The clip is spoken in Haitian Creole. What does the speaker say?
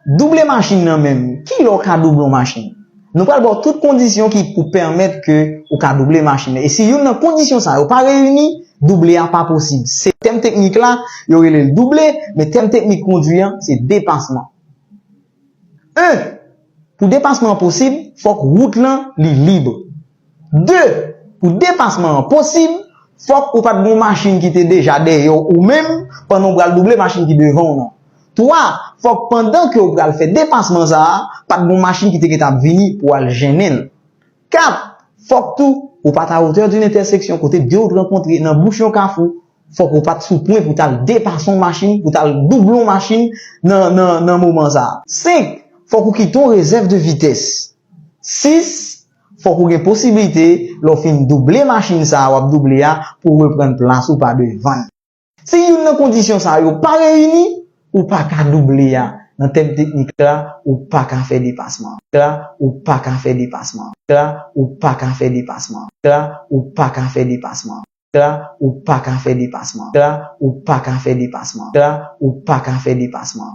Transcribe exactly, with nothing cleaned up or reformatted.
Double machin nan menm, kilè w ka double yon machin? Nou pral ba w tout kondisyon ki pou pèmèt ke ou ka double machin nan. E si youn nan kondisyon sa yo pa reyini, double a pa posib. Se tèm teknik la, yo rele l double, men tèm teknik kondwi an, se depasman. En, pou depasman an posib, fòk wout lan li lib. De, pou depasman an posib, fòk ou pa t gen yon machin ki te deja dèyè w ou menm pandan w pral double machin ki devan w nan. Twa, fòk pandan ke w pral fè depasman sa a, pa t gen yon machin ki te gentan ap vini pou al jennen l. Kat, fòk tou ou pa t a wotè d'une intersection, kote de wout rankontre nan bouch yon kafou, fòk ou pa t sou pwen pou t al depase yon machin, pou t al double yon machin nan, nan, nan moman sa a. Senk, fòk ou kite yon rezèv de vitès. Sis, fòk ou gen posiblite, lè w fin double machin sa a w ap double a, pou w reprann plas ou pa devan l. Si youn nan kondisyon sa yo pa reyini, ou pa ka double a. Nan tèm teknik la, ou pa ka fè depasman. La, ou pa ka fè depasman. La, ou pa ka fè depasman. La, ou pa ka fè depasman. La, ou pa ka fè depasman. La, ou pa ka fè depasman. La, ou pa ka fè depasman.